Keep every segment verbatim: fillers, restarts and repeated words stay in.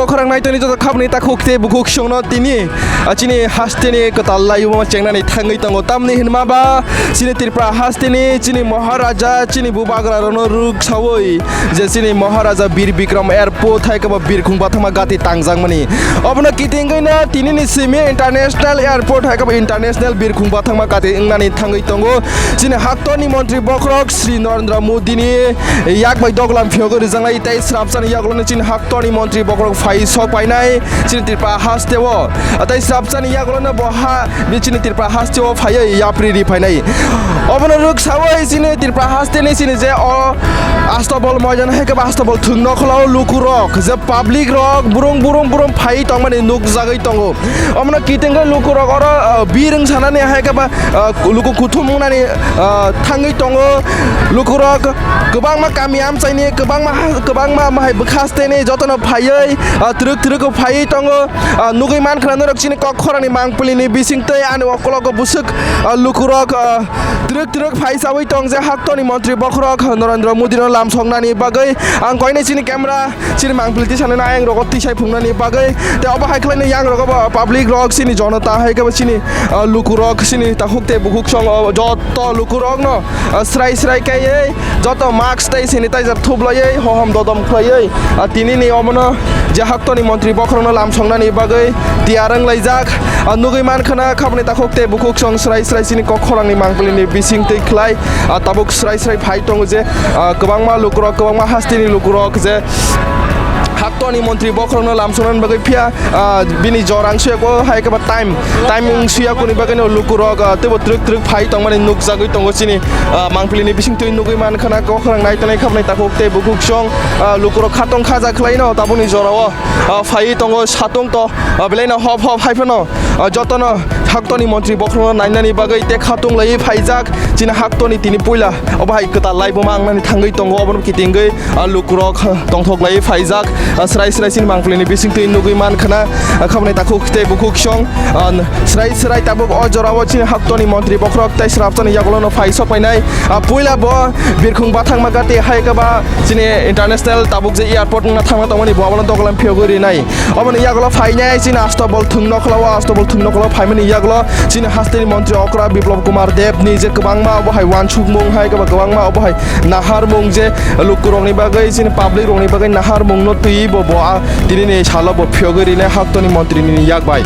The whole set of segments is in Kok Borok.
Khorang naitoni joto khapni takhuk tei bukhuk songno tini, ah, chini hasteni kwtal laiyuma chengnani thangwi tongo. Tamni hinma ba chini Tripura hasteni chini Maharaja, chini bubagra rokno rwk sawi je chini Maharaja Bir Bikram Airport hai khe bo birkhung bathangma gati tangjakmani. Obono kitingwi no tinini simi international airport hai khe bo international birkhung bathangma gati wngnani thangwi tongo. Chini haktorni montri bokhorok Sri Narendra Modi ni yak bai doglam phiyogwi rijaknai tei srapsani yagulono chini haktorni montri bokhorok phai sok painai chini Tripura hasteo. Tei srapsani yagulono bo ha, bi chini Tripura hasteo phaiwi yapri ri phainai. Obono rwk sawi chini Tripura hasteni chini je o Astabol moidan hai khe bo Astabol thwng nokholao lukurok je public rok burung burung burung phai tongmani nukjagwi tongo. Omono kitingwi lukurok oro, ah, birung sanani hai khe ba, ah, luku kuthum wngnani, ah, thangwi tongo. Lukurok kwbangma kami amchaini, kwbangma ha-, kwbangma mahai bwkha steni jotono phaiwi, ah, twrwk twrwk phaiwi tongo. Ah, nugwi mankha norok chini kok khorangni mangpili ni bisingtwi ani okologo bwswk, ah, lukurok, ah, twrwk twrwk phai chawi tong je haktorni montri bokhorok Narendra Modi no lamsoknani bagwi. Ang koinai chini camera chini mangpili tisani ayang rogo tisai phungnani bagwi, tei obo hai khlaino yang rogo bo public rok chini jonota hai khe bo chini, ah, lukurok chini takhuk tei bukhuk song o joto lukurokno, ah, srai srai kaiwi joto mask tei sanitizer thublaiwi hohom dodom khlaiwi, ah, tinini omono je haktorni montri bokhorokno lamsoknani bagwi tiyar wnglaijak. Ah, nugwi mankha na khaboni takhuk tei bukhuk song srai srai chini kok khorangni mangpili ni bisingtwi khlai, ah, tabuk srai srai phai tongo je, ah, kwbangma lukurok, kwbangma hasteni lukurok je haktorni montri bokhorokno lamsoknani bagwi phiya, ah, bini jora wng suya ko hai khe ba time, time wng suya koni bagwi no lukurok, ah, teibo twrwk twrwk phai tongmani nukjagwi tongo chini, ah, mangpili ni bisingtwi nugwi mankha na kok khorang naitonai khaboni takhuk tei bukhuk song, ah, lukurok khatong khaja khlaino tabukni jorao, ah, phaiwi tongo satung to, ah, belai no hop hop hai phano. Ah, jotono haktorni montri bokhorokno nainani bagwi tei khatung laiwi phaijak chini haktorni tini puila obo hai kwtal laibuma wngnani thangwi tongo. Obono kitingwi, ah, lukurok, ah, tongthok laiwi phaijak, ah, srai srai chini mangpili ni bisingtwi nugwi mankha na, ah, khaboni takhuk tei bukhuk song, ah, srai srai tabuk o jorao chini haktorni montri bokhorok tei srapsani yagulono phai sok painai. Ah, puila bo birkhung bathangma gati hai khe ba chini international tabuk je airport wngna thangma tongmani bo abono doglam phiyogwi rinai. Oboni yagulo phainai chini Astabol thwng nokhlao, Astabol thwng nokhlao phaimani yagulo chini hasteni montri okra Biplab Kumar Deb ni je kwbangma obo hai wansukmung hai kwbangma obo hai naharmung je lukurokni bagwi chini public rokni bagwi naharmungno twiwi bo, bo a tinini salo bo phiyogwi rinai haktorni montri ni yak bai.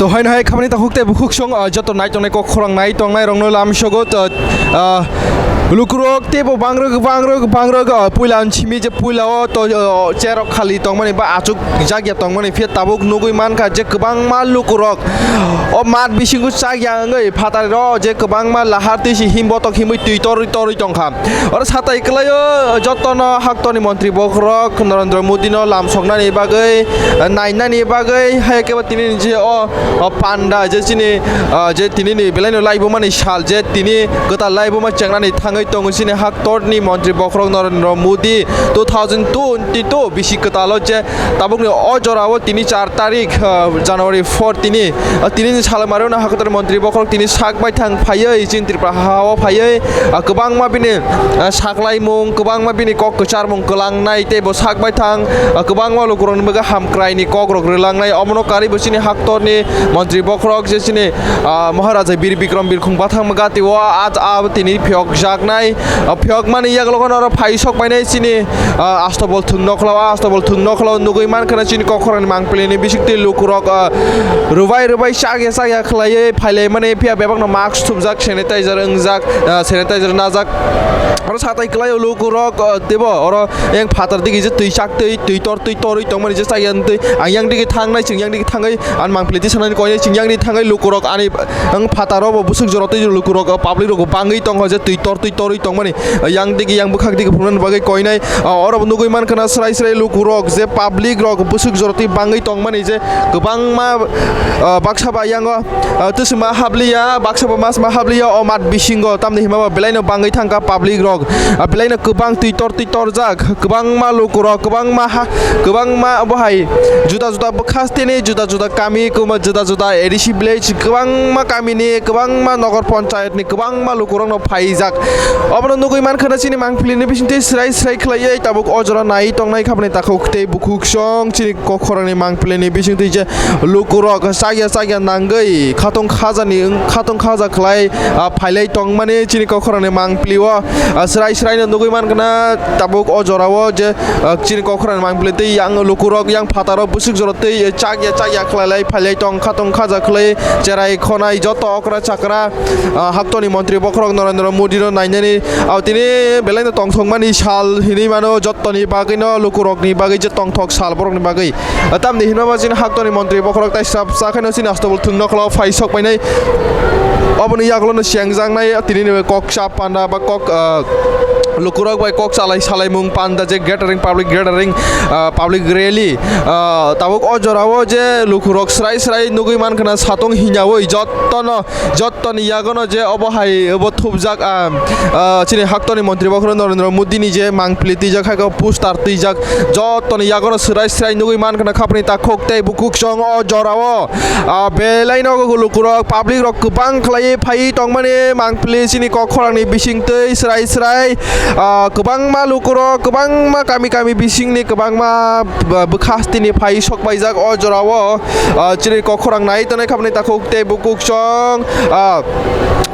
Haino hai khamani takhuk tei bukhuk song, ah, joto nai tongnai kok khorang nai tongnai rokno lam sogo, ah, ah, lukurok teibo bangrok, bangrok, bangrok, ah, puila simi je puila o to, ah, cherok khali tongmani ba achuk jakya tongmani phiya tabuk nugui mankha je kwbangma lukurok o mat bisingo chakya wngwi phataro je kwbangma lahar twi si him botok himwi twi torwi torwi tongkha. Oro satai kwlaio jotono haktorni montri bokhorok Narendra Modi no lam soknani bagwi, nainani bagwi, hai khe bo tini ni je o, o panda je chini, ah, je tini ni belai no laibuma ni sal je tini kwtal laibuma chengnani thangwi tongo chini haktorni montri bokhorok Narendra Modi two thousand twenty two bisi kwtalo je tabukni o jorao tini char tarik, ah, January four tini, ah, tini ni salmari no haktor montri bokhorok tini sak baithang phaiwi chini Tripura ha o phaiwi, ah, kwbangma bini, ah, saklaimung, kwbangma bini kok kwcharmung kwlangnai tei bo sak baithang, ah, kwbangma lukurokni bagwi hamkraini kokrok rwlangnai. Omono karwi bo chini haktorni montri bokhorok je chini, ah, Maharaja Bir Bikram Birkhung Bathang Gati o a, a tini phiyokjaknai. Ah, phiyokmani yagulo kheno oro phai sok painai chini, ah, Astobol Thwng Nokhla, o Astobol Thwng Nokhla o nugui mankha na chini kok khorangni mangpili ni bisingtwi lukurok, ah, rwbai rwbai chakya chakya khlaiwi phailaimani phiya bebakno mask thumjak, sanitizer wngjak, ah, sanitizer najak. Oro satai kwlaio lukurok, ah, teibo oro yang phatar digi je twi chak twi, twi tor twi torwi tongmani je chakya twi. Ang yang digi thangnai, chwng yang digi thangwi ang mangpili twi sanani koinai, chwng yang digi thangwi lukurok ani ang phataro bo bwswk jora twi lukurok, ah, public rok bangwi tongkha je twi tor twi torwi tongmani. Yang digi yang bwkhak digi phunuknani bagwi koinai, ah, oro bo nugui mankha na srai srai lukurok je public rok bwswk jora twi bangwi tongmani je kwbangma, ah, baksa ba yango, ah, twisima habliya, baksa ba masma habliya o mat bisingo, tamni hima ba belaino bangwi thangkha public rok, ah, belaino kwbang twi tor twi torjak, kwbangma lukurok, kwbangma ha, kwbangma obo hai juda juda bwkhasteni juda juda kami, kwma juda juda A D C village, kwbangma kamini, kwbangma nogor ponchayat ni kwbangma lukurokno phaijak. Obono nugui mankha na chini mangpili ni bisingtwi srai srai khlaiwi tabuk o jora nai tongnai khabni takhuk tei bukhuk song chini kok khorangni mangpili ni bisingtwi je lukurok chakya chakya nangwi khatong khaja ni, khatong khaja khlai, ah, phailai tongmani chini kok khorangni mangpili o, ah, srai srai no nugui mankha na tabuk o jora o je, ah, chini kok khorangni mangpili tei yang lukurok yang phataro bwswk jora tei chakya chakya khlailai phailai tong khatong khaja khlai cherai khonai joto okra chakra, ah, haktorni montri bokhorok Narendra Modi no nainani, ah, tini belai no tongthokmani sal hinwi mano, jottoni bagwi no lukurokni bagwi je tongthok sal borokni bagwi. Ah, tamni hinma ba chini haktorni montri bokhorok tai srap sa khaino chini Astobol Thwng Nokhla o phai sok painai. Oboni yagulo no sengjaknai tini ni kok chap panda ba kok, ah, lukurok bai kok chalai salaimung panda je gathering, public gathering, ah, public rally, ah, tabuk o jora o je lukurok srai srai nugui mankha na satong hinyawi jottono, jottoni yagono je obo hai obo thupjak, ah, ah, chini haktorni montri bokhorok Narendra Modi ni je mangpili twijak hai khe poster twijak, jottoni yagono srai srai nugui mankha na khapni takhuk tei bukhuk song o jora o. Ah, belai no lukurok, public rok kwbang khlaiwi phaiwi tongmani mangpili chini kok khorangni bisingtwi srai srai, ah, kwbangma lukurok, kwbangma kami kami bisingni kwbangma, ah, bwkha hasteni phai sok paijak o jora o, ah, chini kok khorang nai tongnai khabni takhuk tei bukhuk song, ah,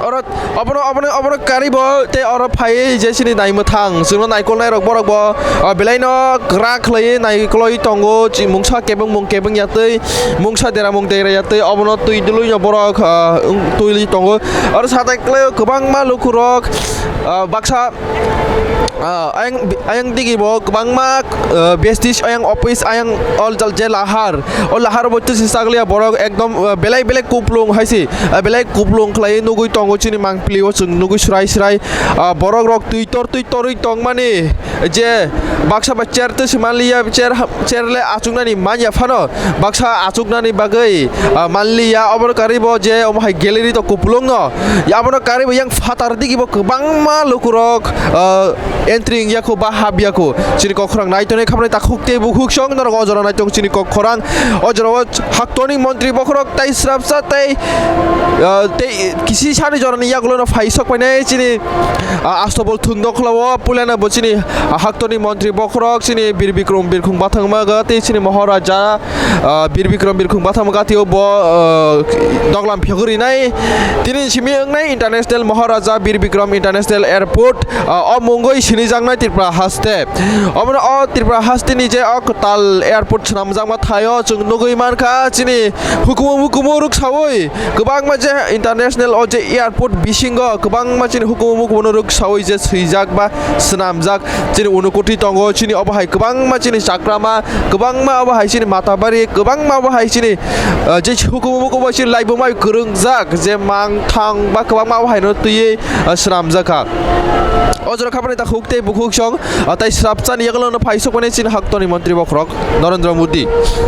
oro Obono, obono, obono karwi bo tei oro phaiwi je chini naimwthang, chwngno naikolnai rok borok bo, ah, belai no kwrak khlaiwi naikolwi tongo, chi-, mungsa kebengmung kebeng ya twi, mungsa deramung dera ya twi, obono twi dului no borok, ah, wng-, twi tongo. Oro satai kwlaio kwbangma lukurok, ah, baksa, ah, ayang, ayang digi bo kwbangma, ah, vestige, ayang office, ayang all jal je lahar, o lahar bo twi si chakliya borok ekdom, ah, belai belai kuplung hai se. Ah, belai kuplung khlaiwi nugui tongo chini mangpili o chwng nugui srai srai, ah, borok rok twi tor twi torwi tongmani je baksa ba chair twi se manliya, chair ha-, chair le achuknani manya phano baksa achuknani bagwi, ah, manliya. Obono karwi bo je omo hai gallery to kuplung no, abono karwi bo yang phatar digi bo kwbangma lukurok, ah, entry wngya kho ba hapya kho. Chini kok khorang nai tonwi khamani takhuk tei bukhuk song norok o jora nai tong chini kok khorang. O jora o haktorni montri bokhorok tai srapsa tei, ah, tei kisi sani jorani yagulo no phai sok painai chini, ah, Astobol Thwng Nokhla o puilano bo chini, ah, haktorni montri bokhorok chini Bir Bikram Birkhung Bathangma ga tei chini Maharaja, ah, Bir Bikram Birkhung Bathangma ga tei o bo, ah, doglam phiyok rinai tini simi wngnai International Maharaja Bir Bikram International Airport, ah, o mung Oi sinijaknai Tripura haste. Omono o Tripura haste ni je o kwtal airport swnamjakma thaio chwng nugwi mankha chini hukumu mukumu rwksaui kwbangma je international o je airport bisingo kwbangma chini hukumu mukumu no rwksaui je swijak ba swnamjak chini Unakoti tongo chini obo hai kwbangma chini chakrama kwbangma obo hai chini Matabari kwbangma obo hai chini, uh, je hukumu mukumu chini laibumai kwrwngjak je mangthang ba kwbangma obo hai no twiwi, uh, swnamjakha. O jora khaphani ta khuk tei bukhuk song, ah, tai srapchani yagulo no phaisok mani chini haktoni montri bokhorok Narendra Modi.